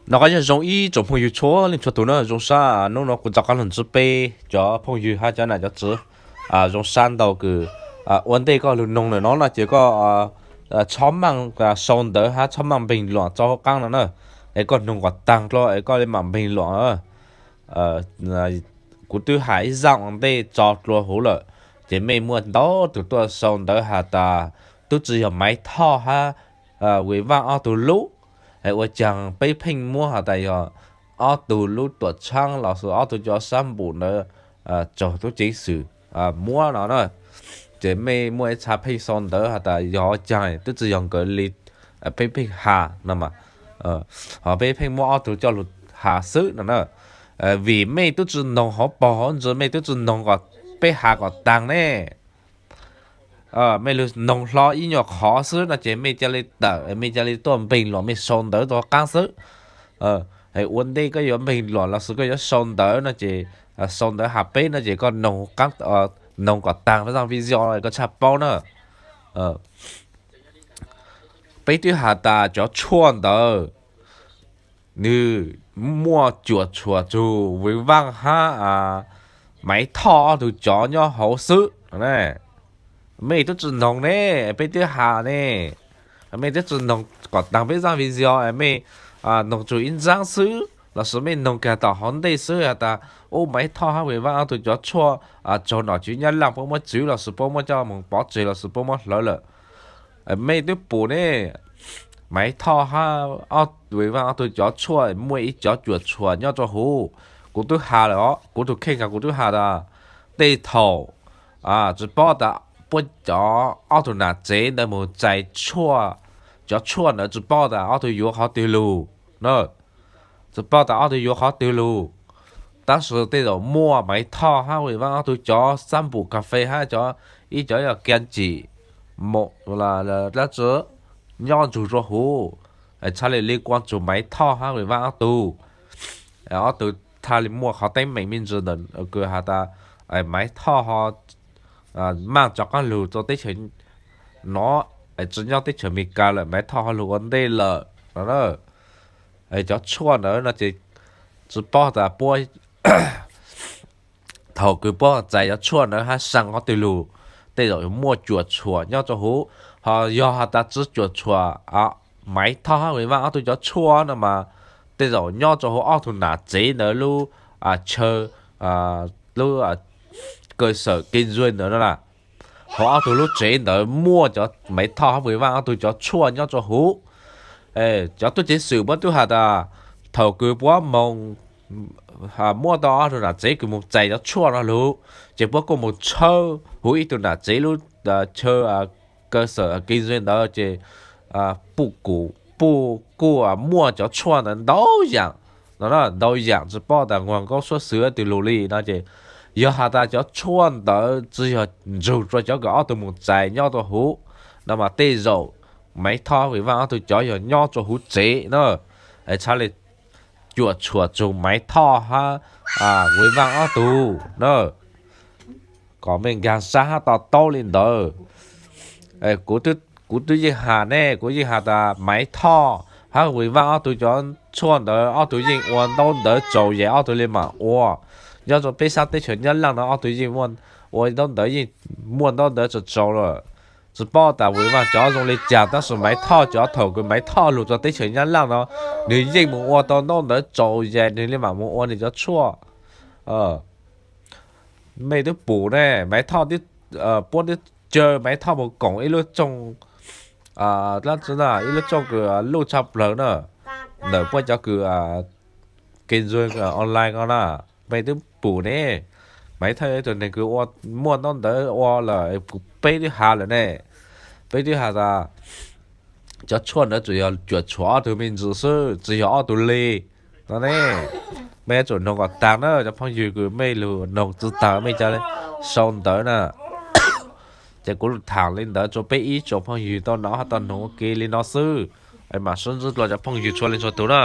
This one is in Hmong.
Nov qab yog zoo ib tsoom phooj ywg txhua leej txhua tus na, zoo sab hnub no kuv rov qab los ntsib peb cov phooj ywg hab cov nam cov txwv. Zoo sab ntau kws ua ntej koj lug noog ntawm no no ces koj txhob maaj sau ntawv hab txhob maaj npeeg luam tso huv qaab no na, es koj noog kom taag dlua es koj le maam npeeg luam. Kuv twb has ib zaaj ua ntej tso dlua huv lawm, ces mej muaj ntau tug tuaj sau ntawv has tas tub tsi yog Maiv Thoj hab Vim Vaaj ob tug lub, es ua caag peb pheej muab has tas yog ob tug lub tuam tshaab los sis ob tug cov sab npum ntawd raug tub ceev xwm muab no na. Ces mej muaj ib txha pheej sau ntawv has tas yog ua caag tub tsi yog nkawd li peb pheej has no mas, ho peb pheej muab ob tug coj lug has xwb no na. Vim mej tub tsi noog hauv paug hauv ntsis, mej tub tsi noog kom peb has kom taag ne. Mej lug noog hlo ib nyuag qhov xwb no ces mej ca le tawm, mej ca le tuaj npeeg luam, mej sau ntawv rua qaab xwb. Ua ntej koj yuav npeeg luam los sis koj yuav sau ntawv no ces, sau ntawv has peb no ces koj noog kom taag peb zaaj video koj txhaj paub na. Peb twb has tas cov tshuaj ntawd nwg muaj cuam tshuam txug Vim Vaaj hab Maiv Thoj ob tug cov nyob hauv xwb. Mej tub tsi noog ne, peb twb has ne, mej tub tsi noog kom taag peb zaaj video, mej noog txug ib ntxaab xwb los sis mej noog kag tom hauv ntej xwb has tas ub Maiv Thoj hab Vim Vaaj ob tug cov tshuaj raug nom tswv Nyab Laaj puab muab txwv los sis puab muab coj moog pov tseg los sis puab muab hlawv lawm. Mej twb pum ne, Maiv Thoj hab Vim Vaaj ob tug cov tshuaj muaj ib cov cuam tshuam nyob rua huv. Kuv twb has lawm os, kuv tug kheej kag kuv twb has tas tej thaum tsi paub tas puab cov ob tug nam tsev ntawd moog txais cov tshuaj ntawd tsi paub tas ob tug yuav qhov twg lug na, tsi paub tas ob tug yuav qhov twg lug. Tab sis tej zaum muaj Maiv Thoj hab Vim Vaaj ob tug cov xab npum kas fes hab cov, ib cov yog kiav cim dlaab tsi nyob ntsug rua huv, txhaj le li kuas txug Maiv Thoj hab Vim Vaaj ob tug. Ob tug txhaj le muaj qhov teeb meem me ntsis ntawm kws has tas Maiv Thoj ho maaj rov qaab lug rua teb chaws no, tsi nyob teb chaws Amelikas lawm, Maiv Thoj ho lug ua ntej lawm no na. Cov tshuaj ntawd no ces tsi paub tas puab thaum kws puab txais cov tshuaj ntawd hab saa qhov twg lug, tej zaum muaj cuam tshuam nyob rua huv. Ho yog has tas tsi cuam tshuam Maiv Thoj hab Vim Vaaj ob tug cov tshuaj no mas tej zaum nyob rua huv ob tug nam tsev ntawd lub chaw, lub kaw sawm kis nzuag ntawd no na. Huv ob tug lub tsev ntawd muaj cov Maiv Thoj hab Vim Vaaj ob tug cov tshuaj nyob rua huv. Cov tub ceev xwm puab twb has tas thaum kws puab moog muab tau ob tug nam tsev kws moog txais cov tshuaj no lug, ces puab kuj moog tshawb huv ib tug nam tsev lub chaw, kaw sawm kis nzuag ntawd ces puj kuj muaj cov tshuaj ntawd ntau yaam, ntau yaam tsi paub tas nguag nkauj suab xwm twg lug li no ces yog has tas cov tshuaj ntawd tsi yog ntsug rua cov kws ob tug moog txais nyob rua huv no mas tej zaum Maiv Thoj Vim Vaaj ob tug cov yog nyob rua huv tsev na. Txhaj le cuam tshuam txug Maiv Thoj hab Vim Vaaj ob tug na. Kom mej nkaag sab hab to taub li ntawd. Kuv twb yeej has ne, kuv yeej has tas Maiv Thoj hab Vim Vaaj ob tug cov tshuaj ntawd ob tug yeej ua ntaub ntawv tsaus yam ob tug le maam ua. Nyob rua peb sab teb chaws Nyab Laaj no ob tug yeej ua ntaub ntawv, yeej muaj ntaub ntawv tsaus tsaus lawm. Tsi paub tas Vim Vaaj cov zoo le caag tab sis Maiv Thoj cov thaum kws Maiv Thoj lug rua teb chaws Nyab Laaj no, nwg yeej moog ua tau ntaub ntawv tsaus yam nwg le maam moog ua nwg cov tshuaj. Mej twb pum ne, Maiv Thoj, puab twb caw Maiv Thoj moog koom ib lub tsooj, dlaab tsi na, ib lub tsooj kws luj tshaj plawg na, ntawm puab cov kws kis nzuag online ko na. Mej twb pum ne, Maiv Thoj yog ib tug neeg kws muaj ntaub ntawv ua lawm, peb twb has lawm ne. Peb twb has tas cov tshuaj ntawd tsuas yog cuam tshuam ob tug me ntsis xwb, tsi yog ob tug li no ne. Mej yuav tsum noog kom taag na, cov phooj ywg kws mej lug noog tsi taag mej ca le sau ntawv na. Ces kuv lug thaam li ntawd rua peb ib tsoom phooj ywg tau nov hab tau noog ua ke li no xwb. Maam sib ntsib dlua cov phooj ywg txhua leej txhua tug na.